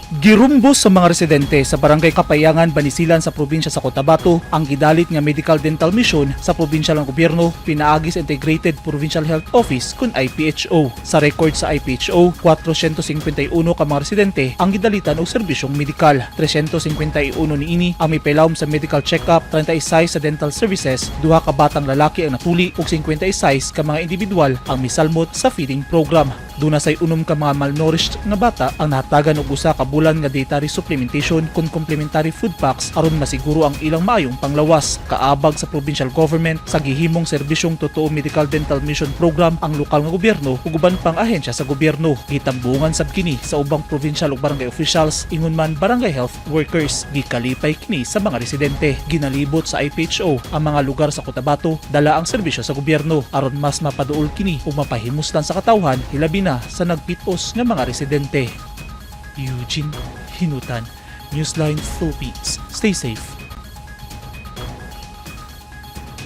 Girumbos sa mga residente sa Barangay Kapayangan, Banisilan sa probinsya sa Cotabato ang gidalit nga Medical Dental Mission sa probinsyal ng gobyerno pinaagi sa Integrated Provincial Health Office kun IPHO. Sa record sa IPHO, 451 ka mga residente ang gidalitan og serbisyong medikal. 351 niini ang mipelawom sa medical check-up, 36 sa dental services, duha ka batang lalaki ang natuli ug 56 ka mga individual ang misalmot sa feeding program. Duna say 6 ka mga malnourished nga bata ang nahatagan og usa ka bulan nga dietary supplementation kun complementary food packs aron masiguro ang ilang maayong panglawas. Kaabag sa provincial government sa gihimong serbisyong totoo Medical Dental Mission Program ang lokal nga gobyerno ug uban pang ahensya sa gobyerno. Gitambungan sab kini sa ubang provincial ug barangay officials, ingon man barangay health workers. Gikalipay kini sa mga residente. Ginalibot sa IPHO ang mga lugar sa Cotabato dala ang serbisyo sa gobyerno aron mas mapaduol kini ug mapahimuslan sa katawhan, hilabi na sa nagpitos nga mga residente. Eugene Hinutan, Newsline Philippines. Stay safe.